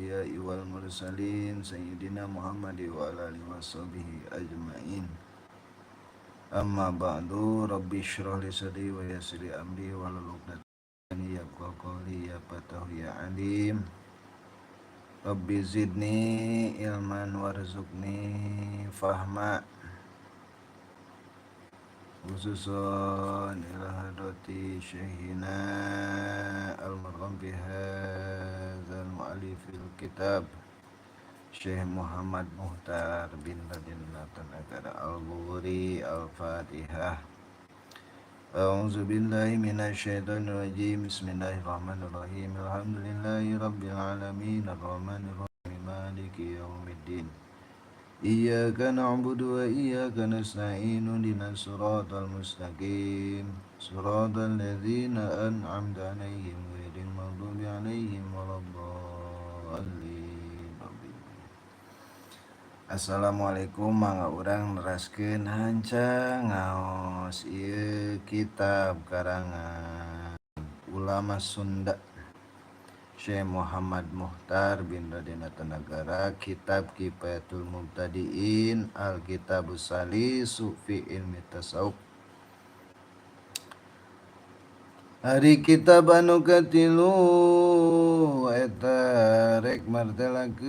Anbiya'i wal mursalin sayyidina Muhammad wa ala alihi washabihi ajmain. Amma ba'du, rabbi shrah li sadri wa yassir li amri wahlul 'uqdatam min yafqahu qawli ya fatahu ya alim. Rabbi zidni ilman warzuqni fahma. Khususan ila hadrati syekhina almarhum bi hadzal mu'allifil kitab Syekh Muhammad Muhtar bin Raden Natanagara Al-Bughri. Al-Fatihah. A'udzu billahi minasyaitonir rajim. Bismillahirrahmanirrahim. Alhamdulillahi rabbil alamin arrahmanir rahim maliki yaumiddin. Iyyaka na'budu wa iyyaka nasta'in ihdinas siratal mustaqim siratal ladzina an'amta 'alaihim ghairil maghdubi 'alaihim waladdallin. Assalamualaikum. Mangga urang neraskeun hanca ngaos ieu kitab karangan ulama Sunda Syekh Muhammad Muhtar bin Raden Natanagara, kitab Kifayatul Mubtadiin Al-Kitabus Salisu fi Ilmi Tasawuf. Ari kitab anu katilu eta rek martelakeun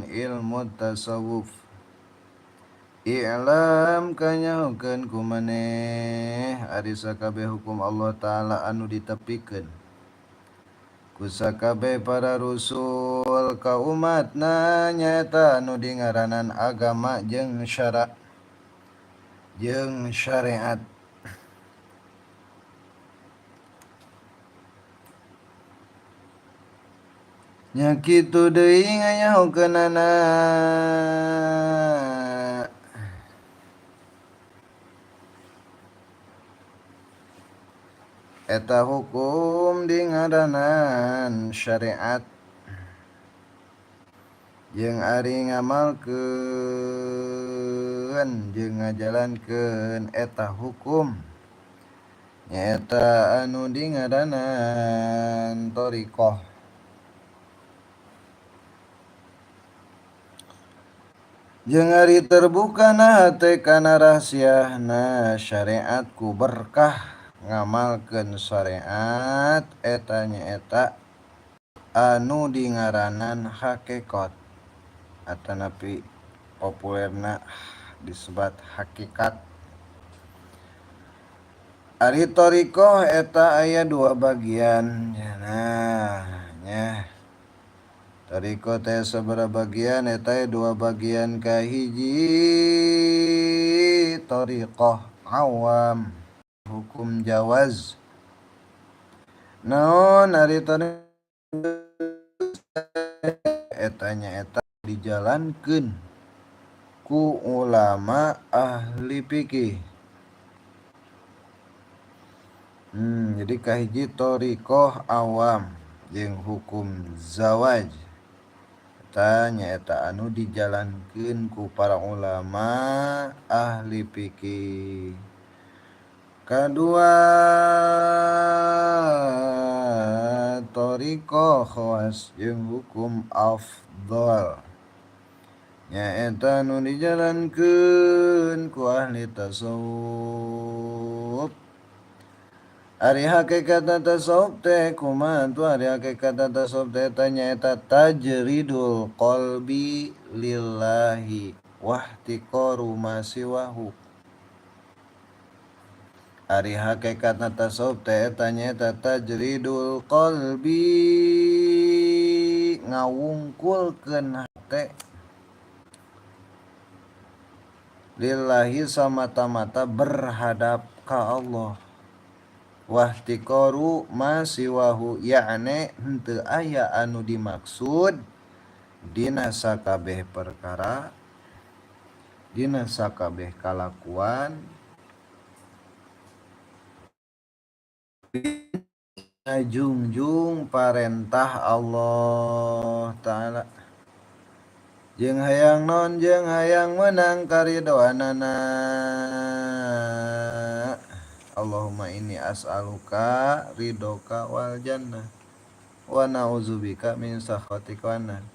ilmu tasawuf. I'lam kanyahokeun ku maneh ari sakabeh hukum Allah Ta'ala anu ditepikeun ku sakabeh para rusul ka umatna, nyaeta anu dingaranan agama jeung syara jeung syariat. Nya kitu deui nganyahokeunana eta hukum dingaranan syariat jeung ari ngamalkeun jeung ngajalankeun eta hukum nyaeta anu dingaranan thariqah. Jeung ari terbukana hate kana rahasiana syariat ku berkah ngamalkeun syariat eta nyaeta anu dingaranan hakikat atanapi populerna disebat hakikat. Ari thariqah eta aya dua bagian. Nah nya, thariqah teh sabaraha bagian? Eta aya dua bagian. Kahiji, thariqah awam hukum jawaz. Naon ari thariqah eta? Nyaeta dijalankeun ku ulama ahli fikih. Jadi kahiji thariqah awam jeung hukum zawaj eta nyaeta anu dijalankeun ku para ulama ahli fikih. Kadua, thariqah khawas jeung hukum afdal, nyaeta anu dijalankeun ku ahli tasawuf. Ari hakikat tasawuf teh kumaha tuh? Ari hakikat tasawuf teh eta nyaeta tajridul qalbi lillahi wahtiqaru ma siwahu. Ari hakikat tasawuf teh eta nyaeta tajridul qalbi, ngawungkulkeun hate, lillahi samata-mata berhadap ka Allah, wahtiqaru ma siwahu, ya'ne henteu aya anu dimaksud dina sakabeh perkara, dina sakabeh kalakuan, ngajungjung parentah Allah Ta'ala jeung hayang non jeung hayang menang karidoanana. Allahumma inni as'aluka ridhoka wal jannah. Wa na'udzubika min sakhatika wan nar.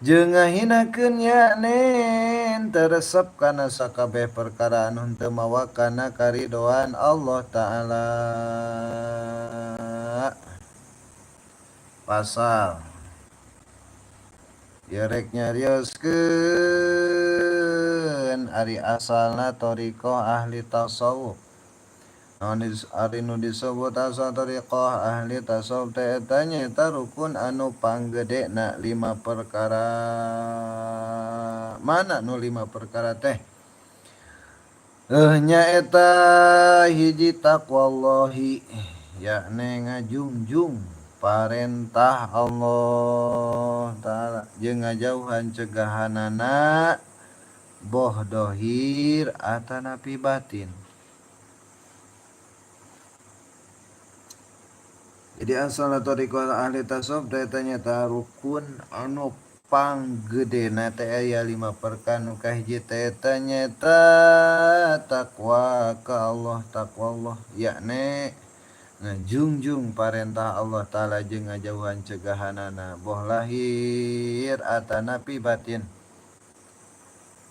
Jeung ngahinakeun yaknen teresep kana sakabeh perkara anu henteu mawa kana karidoan Allah Ta'ala. Pasal ieu rek nyarioskeun ari asalna thariqah ahli tasawuf. Naon ari nu disebut asal thariqah ahli tasawuf teh eta nyaeta rukun anu panggedena 5 perkara. Mana nu 5 perkara teh? Nyaeta hiji taqwallahi, yakni ngajungjung parentah Allah Ta'ala jeung ngajauhan cegahanana boh dohir atanapi batin. Jadi asal thariqah ahli tasawuf teh nyaeta rukun anu panggedena teh aya 5 perkara. Nu kahiji teh nyaeta takwa ka Allah, takwa Allah yakni ngajungjung parentah Allah Ta'ala jeung ngajauhan cegahanana boh lahir atanapi batin.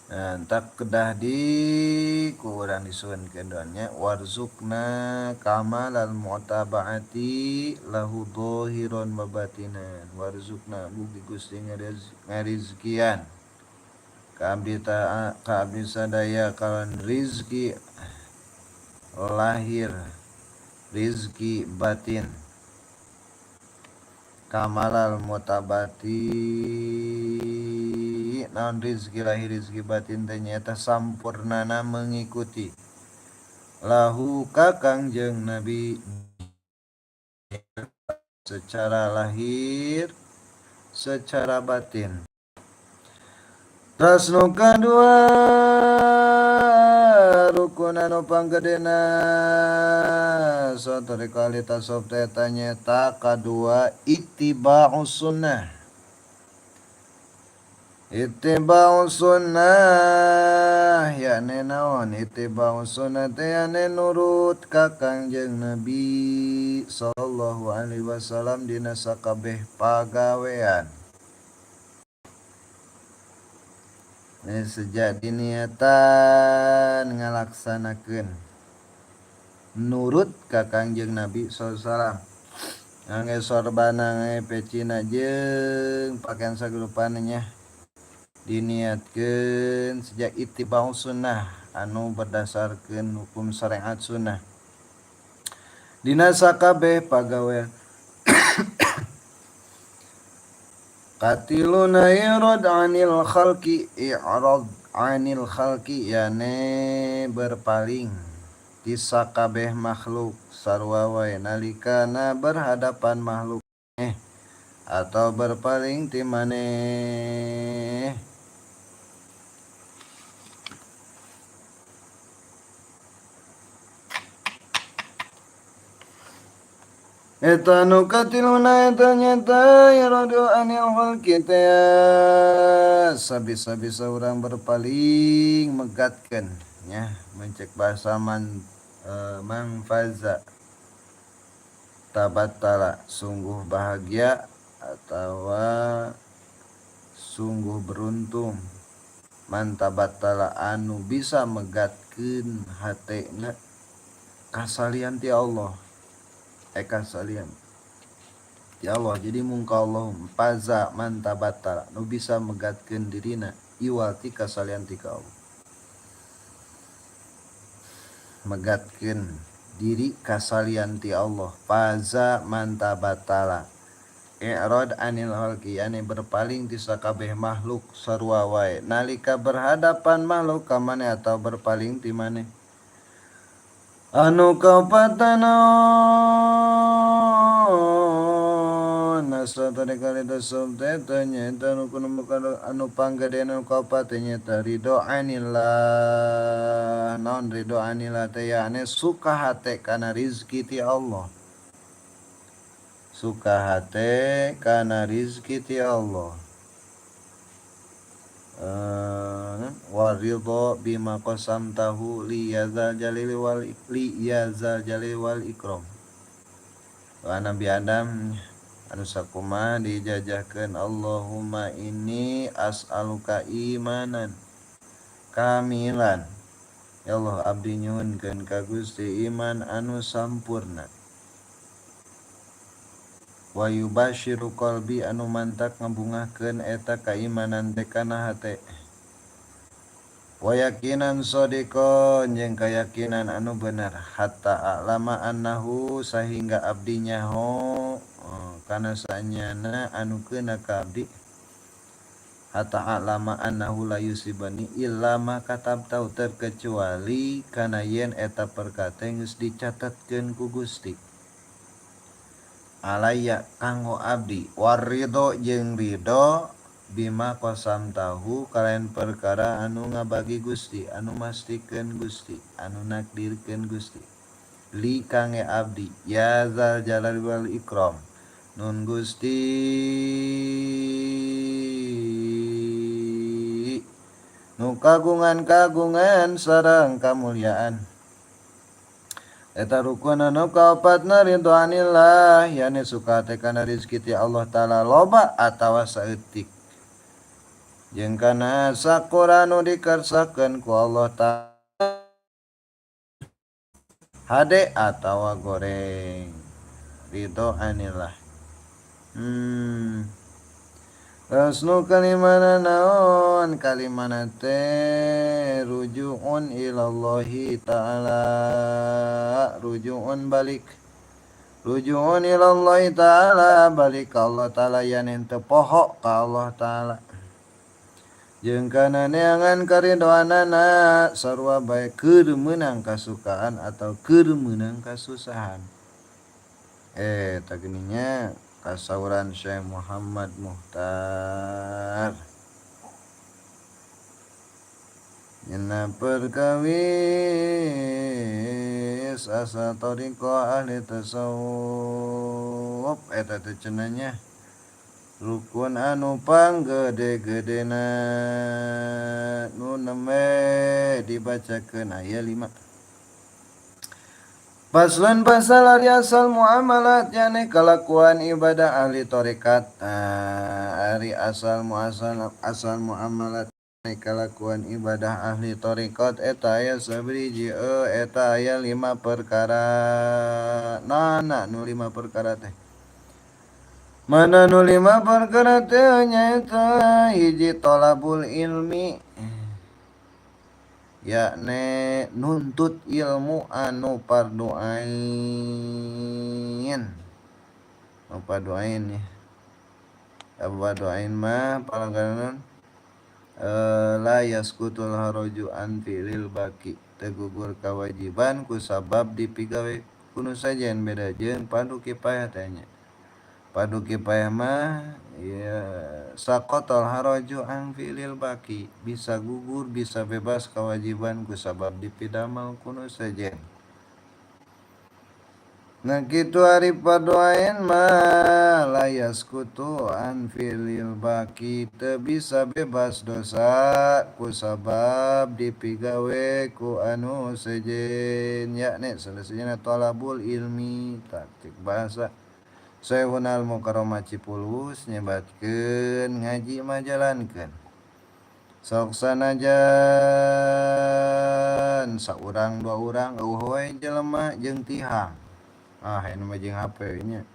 Nah, tak kedah di ku urang disuhunkeun doanya warzukna kamalal mu'tabaati lahu dhahiran wa batinan. Warzukna mugi Gusti ngarizkian ka abdi ta ka abdi sadaya kalan rizki lahir rizki batin kamalal mutabati. Naon rizki lahir rizki batin teh nyaeta sampurnana mengikuti lahu ka Kangjeng Nabi secara lahir secara batin. Terus nu kadua rukun anu panggedena sathariqah ahli tasawuf teh nyaeta kadua ittiba'us sunnah. Ittiba'us sunnah yakni naon? Ittiba'us sunnah teh yakni nurut ka Kangjeng Nabi sallallahu alaihi wasallam dina sakabeh pagawean. Ini sejak diniatan ngalaksanakeun nurut ka Kangjeng Nabi sallallahu alaihi wasallam. Ngangge sorbana, ngangge pecina jeung pakaian sagrupana nya. Diniatkeun sejak ittiba'us sunnah anu berdasarkeun hukum syariat sunnah. Dina sakabeh pagawean. Katiluna irad anil khalqi, i'rad anil khalqi yane berpaling ti sakabeh makhluk sarua wae nalikana berhadapan makhluk atau berpaling ti maneh. Eta nu katiluna eta nyata iradu anil khalqi teh sabisa-bisa urang berpaling megatkeun nya mencek bahasa man mangfaza tabattala sungguh bahagia atawa sungguh beruntung man tabattala anu bisa megatkeun hatena kasalian ti Allah. Kasalian ya Allah. Jadi mungka Allah paza man tabattala nu bisa megatkeun dirina iwal ti kasalian ti ka Allah. Megatkeun diri kasalian ti Allah paza man tabattala i'rad anil khalqi ane berpaling ti sakabeh makhluk sarua wae nalika berhadapan makhluk ka maneh atau berpaling ti maneh. Anu kaupatana nasa tadi tasawuf teh nyaeta nu kudu anu panggedena nu kaopat teh nyaeta ridho anillah. Naon ridho anillah teh yakni suka hate kana rizki ti Allah. Suka hate kana rizki ti Allah. Waridho bima qasamtahu li yazal jalili wal li yazal jalili wal ikram. Wa Nabi Adam Anu sakumaha dijajahkeun Allahumma inni as'aluka imanan kamilan. Ya Allah abdi nyuhunkeun ka Gusti iman anu sampurna. Wa yubasyiru qalbi anu mantak ngabungahkeun eta kaimanan teh kana hate. Wa yakinan shadiqan jeung kayakinan anu bener hatta a'lama annahu sahingga abdi nyaho kana sanyana anu keuna ka abdi hatta a'lama annahu la yusibani illa ma katabtau terkecuali kana yen eta perkara geus dicatatkeun ku Gusti alaya kanggo abdi waridho jeung ridho bima qasam tahu kalayan perkara anu ngabagi Gusti anu mastikeun Gusti anu nakdirkeun Gusti li kange abdi ya zal jalali wal ikram nun Gusti nu kagungan-kagungan sareng kamulyaan. Eta rukun anu kaopatna ridho anillah yani suka teh kana rezeki ti Allah taala loba atawa saeutik jeung kana sakura nu dikersakeun ku Allah taala hade atawa goreng ridho anillah. Terus nu kalimana naon kalimana teh rujuun ilallahi ta'ala rujuun balik rujuun ilallahi ta'ala balik ka Allah ta'ala yan henteu poho ka Allah ta'ala jeung kana neangan karidoanana sarua bae keur meunang kasukaan atau keur meunang kasusahan. Eta geuning kasauran Syekh Muhammad Muhtar nyena perkawis asa thariqah ahli tasawuf eta teh cenah nya rukun anu panggede-gedena nu nembe dibacakeun aya 5. Paslon pasal ari asal muamalat yani kelakuan ibadah ahli tarekat. Ari asal muasal asal muamalat kelakuan ibadah ahli tarekat eta aya sabriji eta aya 5 perkara. Nana nu 5 perkara teh. Mana nu 5 perkara teh nyaeta hiji tolabul ilmi yakni nuntut ilmu anu fardu ain. Anu fardu ain ya. Fardu ain mah palangganan la yasqutul haraju an fi'lil baqi teu gugur kewajiban ku sabab dipigawe kuno sajen beda jeung fardu kifayah teh nya. Fardu kifayah mah ya saqatal haraju an fi'lil baqi bisa gugur bisa bebas kewajiban ku sabab dipidamel kuno sejen. Nah kitu ari fardu ain mah la yasqutu an fi'lil baqi teu bisa bebas dosa ku sabab dipigawe ku anu sejen yakni selesainya talabul ilmi taktik bahasa Syekhunal Mukarramah Cipulus nyebatkeun ngaji mah jalankeun sok sanajan saurang dua urang eueuh we jelema jeung tihang anu mah jeung HP nya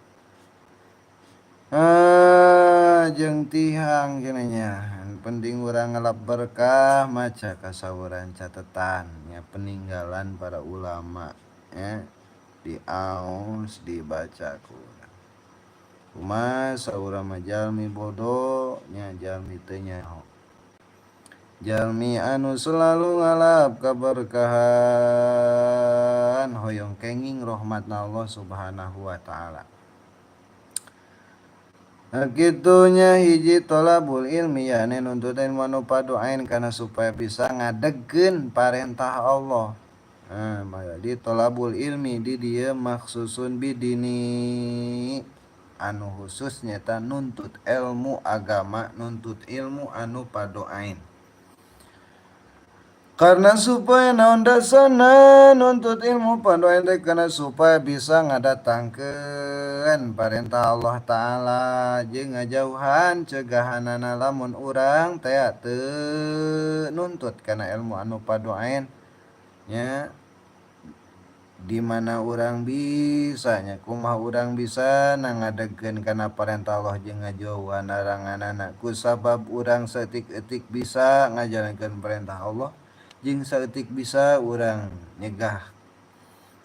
jeung tihang cenah nya penting urang ngalap berkah maca kasawuran catetan nya peninggalan para ulama nya diaos dibaca ku kumaha saurang mah jalmi bodoh nya jalmi teu nyaho jalmi anu selalu ngalap kaberkahan hoyong kenging rahmatna Allah Subhanahu wa taala. Kitunya hiji tolabul ilmi yakni nuntut ilmu anu fardu ain kana supaya bisa ngadegkeun parentah Allah. Nah, di tolabul ilmi di dieu maksusun bidini anu khusus nyata nuntut ilmu agama, nuntut ilmu anu fardu ain. Karena supaya naon dasarna nuntut ilmu fardu ain teh, karena supaya bisa ngadatangkeun parentah Allah Ta'ala jeung ngajauhan cegahanana. Lamun urang teh teu nuntut kana ilmu anu fardu ain nya, di mana urang bisa nya, kumaha urang bisa ngadegkeun kana parentah Allah jeung ngajauhan laranganana? Ku sabab urang saeutik-eutik bisa ngajalankeun perintah Allah jeung saeutik bisa urang nyegah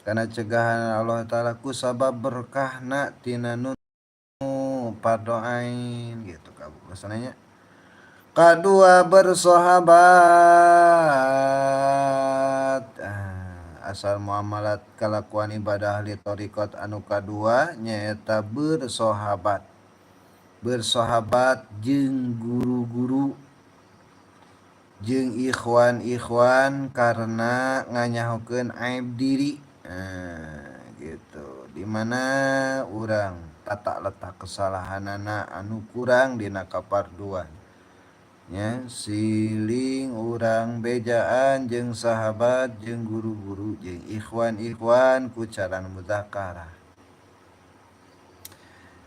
kana cegahan Allah Ta'ala, ku sabab berkahna tina nu fardu ain gitu kabukasananya. Kadua, bersahabat. Ah, asal muamalat kalakuan ibadah ahli thoriqat anu kadua nyaeta bersahabat, bersahabat jeung guru-guru jeung ikhwan-ikhwan karena nganyahokeun aib diri. Nah, gitu, dimana urang tata letak kesalahanana anu kurang dina kaparduan nya, siling urang bejaan jeung sahabat jeung guru-guru jeung ikhwan-ikhwan ku cara muzakarah.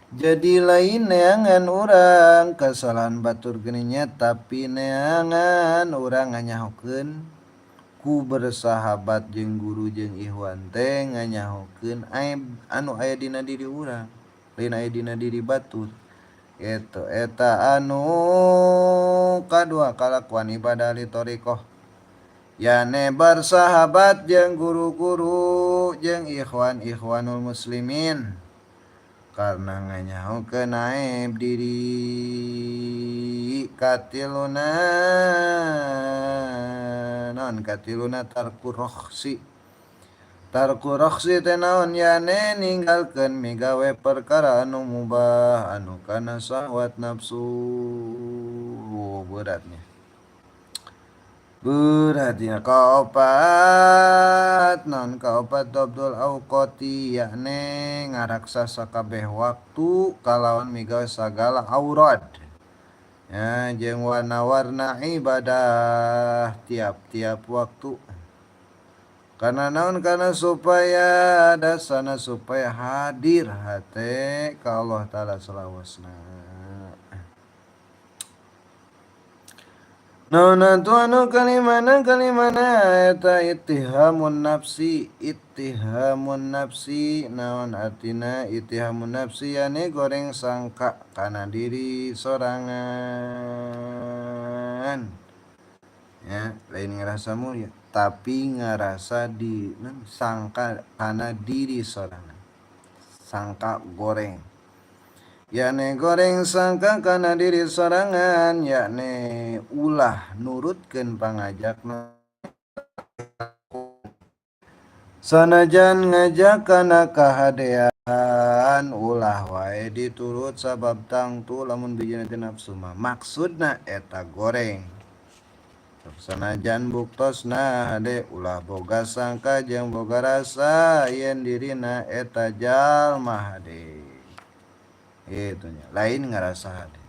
Jadi lain neangan urang kesalahan batur geuning, tapi neangan urang nganyahokeun ku bersahabat jeung guru jeung ikhwan teh, nganyahokeun aib anu aya dina diri urang, lain aya dina diri batur gitu. Eta anu kadua kalakuan ibadah ahli thoriqoh, yane bersahabat jeung guru-guru jeung ikhwan-ikhwanul muslimin karena nganyahokeun aib diri. Katiluna naon? Katiluna tarku rokhsi. Tarku rokhsi teh naon? Yane ninggalkeun migawe perkara anu mubah anu kana syahwat nafsu. Beratnya, beratnya. Kaopat naon? Kaopat, dhabtul auqati, yakni ngaraksa sakabeh waktu kalawan migawe sagala aurad ya jeung warna-warna ibadah tiap-tiap waktu. Karena naon? Karena supaya dasana supaya hadir hate ka Allah Ta'ala selawasna. Naon atuh anu kalimana? Kalimana eta ittihamun nafsi. Ittihamun nafsi naon artina? Ittihamun nafsi yane goreng sangka kana diri sorangan ya, lain ngerasa mulia tapi ngerasa di sangka kana diri sorangan, sangka goreng, yakni goreng sangka kana diri sorangan, yakni ulah nurutkeun pangajakna sanajan ngajak kana kahadean, ulah wae diturut, sabab tangtu lamun bijina teh nafsu mah maksudna eta goreng. Sanajan buktosna hade, ulah boga sangka jeung boga rasa yen dirina eta jalma hade. Itu nya lain ngerasa hade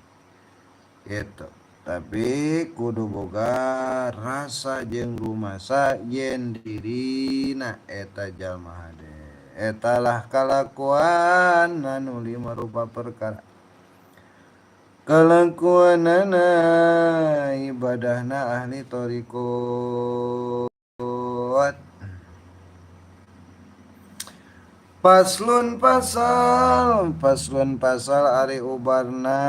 gitu, tapi kudu boga rasa jeung rumasa yen dirina eta jalma hade. Etalah kalakuan anu lima rupa perkara kalakuanana ibadahna ahli thoriqat. Paslon pasal, paslon pasal, ari ubarna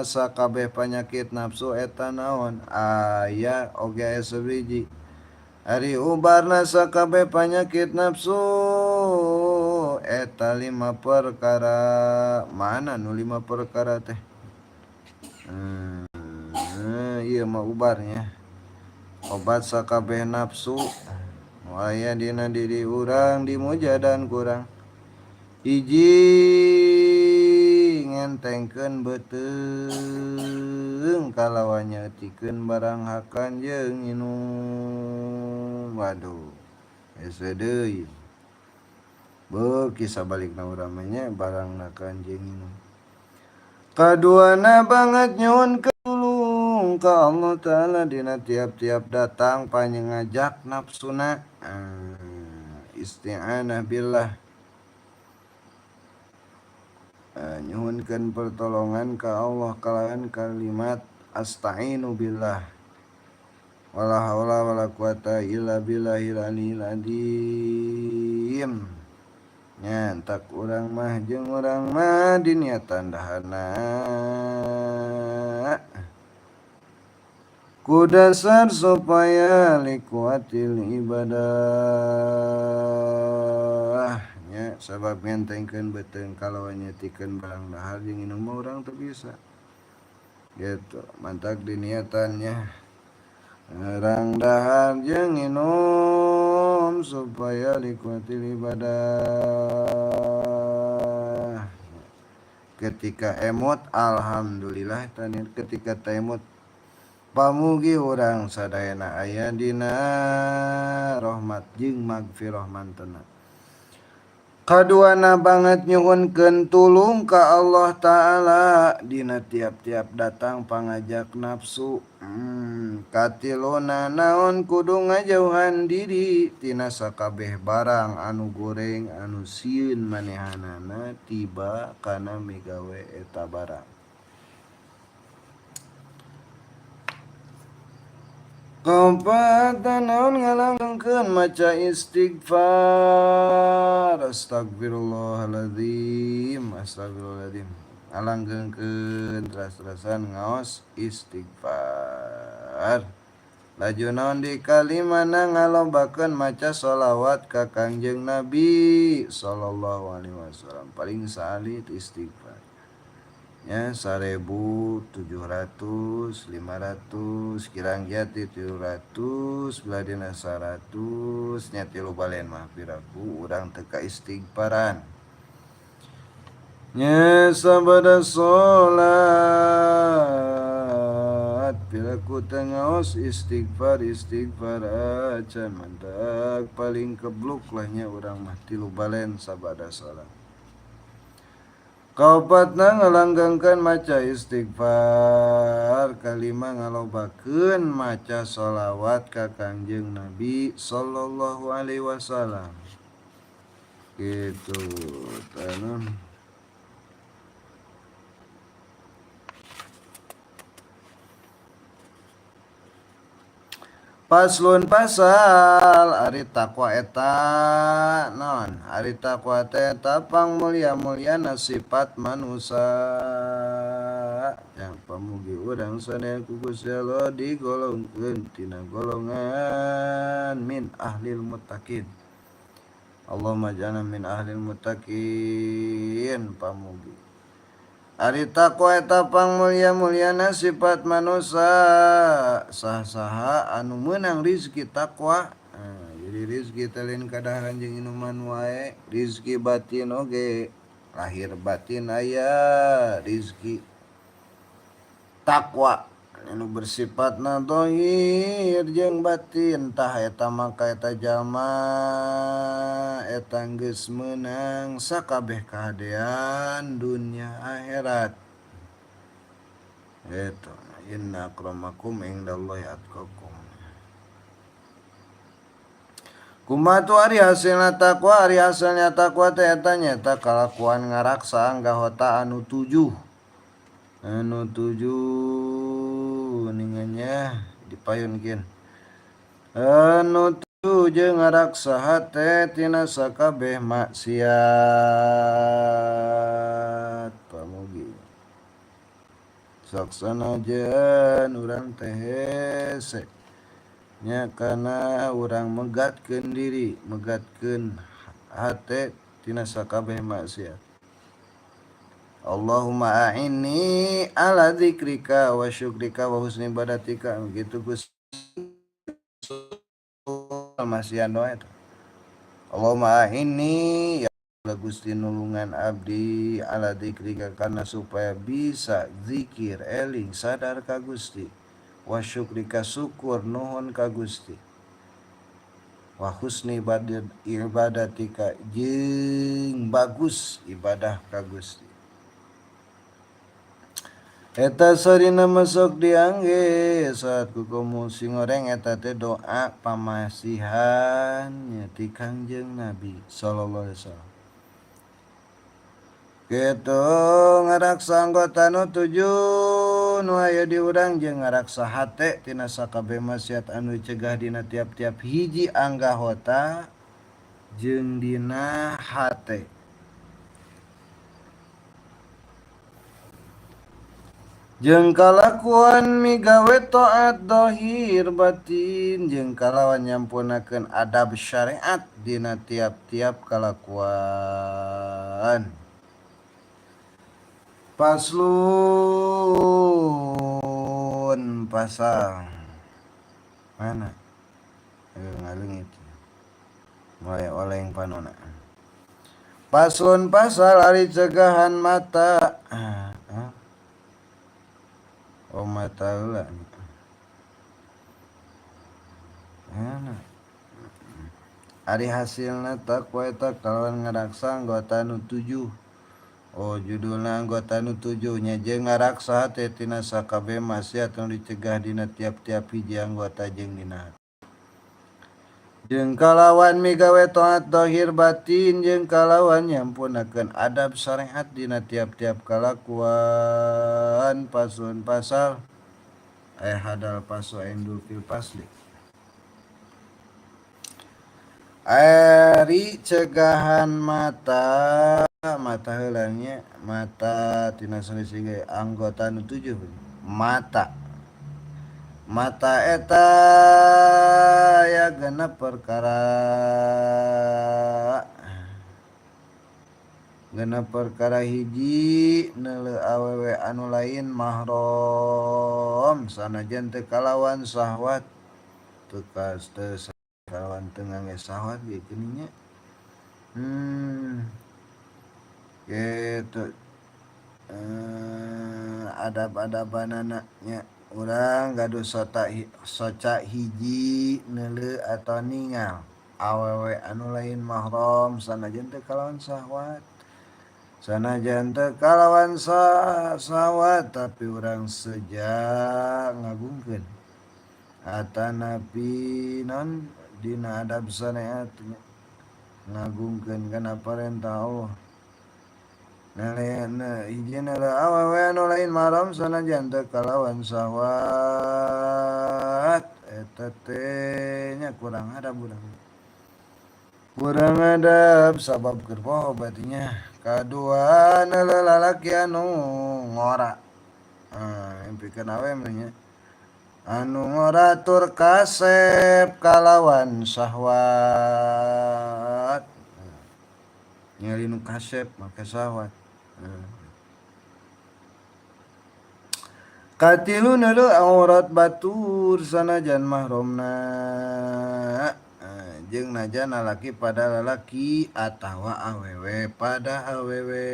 sakabeh panyakit nafsu eta naon? Aya oge, aya sabiji. Ari ubarna sakabeh panyakit nafsu eta lima perkara. Mana nu lima perkara teh? Ieu mah ubarnya, obat sakabeh nafsu aya dina diri urang dimujadan kurang. Hiji, ngentengkeun beuteung kalawan nyeutikeun barang hakan jeung nginum. Waduh, hese deui, beuki sabalikna urang mah nya, barang nakan jeung nginum. Kaduana, banget nyuhunkeun tulung. tulung ka Allah Ta'ala dina tiap-tiap datang panyengajak nafsuna isti'anah billah nyuhunkeun pertolongan ka Allah kalawan kalimat asta'inu billah wala haula wala quwata illa billahil aliyil azim. Nyantak urang mah jeung urang mah diniatan dahana ku dasar supaya likuatil ibadah nya sabab ngentengkeun beuteung kalawan nyetikeun barang dahar jeung inum mah urang teu bisa gitu mantak diniatannya urang dahar jeung nginum supaya likuatil ibadah. Ketika emot alhamdulillah tanir ketika taemot pamugi urang sadayana aya dina rahmat jeung magfirah mantena. Kaduana banget nyuhunkeun tulung ka Allah Ta'ala dina tiap-tiap datang pangajak nafsu. Katiluna naon kudu ngajauhan diri tina sakabeh barang anu goreng anu sieun manehanana tiba kana migawe eta barang. Kaopat naon ngalanggengkeun maca istighfar astagfirullahaladzim astagfirullahaladzim ngalanggengkeun teras-terasan ngaos istighfar. Laju naon di kalimana ngalobakeun maca sholawat ka Kangjeng Nabi sallallahu alaihi wasallam paling saalit istighfar. Ya 1.700 500 kirang jati 700 beladina 100 nya tilu balen mah piraku urang teu ka istighfaran. Nya sabada salat piraku teu ngaos istighfar istighfar acan mantak paling kebluk lah nya urang mah tilu balen sabada salat. Kaopatna ngalanggengkeun maca istighfar, kalima ngalobakeun maca sholawat ka Kangjeng Nabi sallallahu alaihi wasallam. Gitu tanah. Paslon pasal ari takwa eta naon ari takwa teh eta pangmulia-muliana sifat manusia yang pamugi urang sadaya ku Gusti Allah digolongkeun tina golongan min ahlil muttaqin. Allahumma ij'alna min ahlil muttaqin pamugi. Ari takwa eta pangmulia-muliana sifat manusia sah-saha anu meunang rizki takwa. Jadi rizki teh lain kadaharan jeung inuman wae, rizki batin oge lahir batin aya rizki takwa anu bersifatna zahir jeung batin tah eta maka eta jalma eta geus meunang sakabeh kahadean dunya akhirat. Eta inna akramakum indallahi atqakum. Kumaha tu ari hasilna takwa? Ari hasilna takwa teh eta nyaeta kalakuan ngaraksa anggahota anu tujuh. Anu tujuh ningannya dipayunkeun. Anu tujuh jeung ngaraksa hate tina sakabeh maksiat. Pamugi saksana jeung urang teh hese nya kana urang megatkeun diri, megatkeun hate tina sakabeh maksiat. Allahumma a'inni ala dzikrika wa syukrika wa husni ibadatika. Gitu Gusti masihan doa eta. Allahumma a'inni ya Gusti nulungan abdi ala dzikrika karena supaya bisa zikir eling sadar ka Gusti, wa syukrika syukur nuhun ka Gusti, wa husni ibadatika jeung bagus ibadah ka Gusti. Eta sarina masuk diangge saat ku komo singoreng eta teh doa pamasihan nya ti Kangjeng Nabi sallallahu alaihi wasallam. Kitu ngaraksa anggota nu tujuh nu aya di urang jeung ngaraksa hate tina sakabeh maksiat anu dicegah dina tiap-tiap hiji anggahota jeung dina hate. Jeung kalakuan migawe taat zahir batin jeung kalawan nyampunakeun adab syariat dina tiap-tiap kalakuan. Paslon pasal mana? Ngaleungit. Mulai oleng panona. Paslon pasal ari cegahan mata. Oh mata heula. Mana? Ari hasilna takwa eta kalawan ngaraksa anggota nu 7. Oh judulna anggota nu 7 nya jeung ngaraksa hate tina sakabeh maksiat nu dicegah dina tiap-tiap hiji anggota jeung dina hate. Jeung kalawan migawe taat zahir batin jeung kalawan nyampunakeun adab syariat dina tiap-tiap kalakuan. Pasun pasal aya hadal pasu indul fil pasli. Ari cegahan mata, mata heula nya, mata tina sanes ge anggota nu 7 mata. Mata eta ya genep perkara. Genep perkara hiji neuleuh awewe anu lain mahram sanajan teu kalawan syahwat. Teu kalawan teu ngangge syahwat ge geuning nya. Kitu. Adab-adabanana nya. Urang gaduh soca hiji neuleuh atau ningal awewe anu lain mahram sanajan teu kalawan syahwat. Sanajan teu kalawan syahwat tapi urang seja ngagungkeun. Atanapi non dina adab syariat ngagungkeun kana parentah Allah. Nah, hiji neuleuh awewe anu lain mahram sanajan teu kalawan syahwat eta teh nya kurang adab urang. Kurang adab sabab keur poho berarti nya. Kadua neuleuh lalaki anu ngora. Impikeun awe mah nya. Anu ngora tur kasep kalawan syahwat. Nyari nu kasep make syahwat. Katilu neuleuh aurat batur sanajan mahramna jeung najan lalaki pada lalaki atawa awewe pada awewe.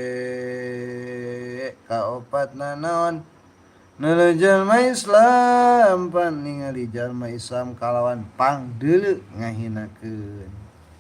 Kaopatna naon? Neuleuh jalma Islam pan ningali jalma Islam kalawan pangdeuleu ngahinakeun.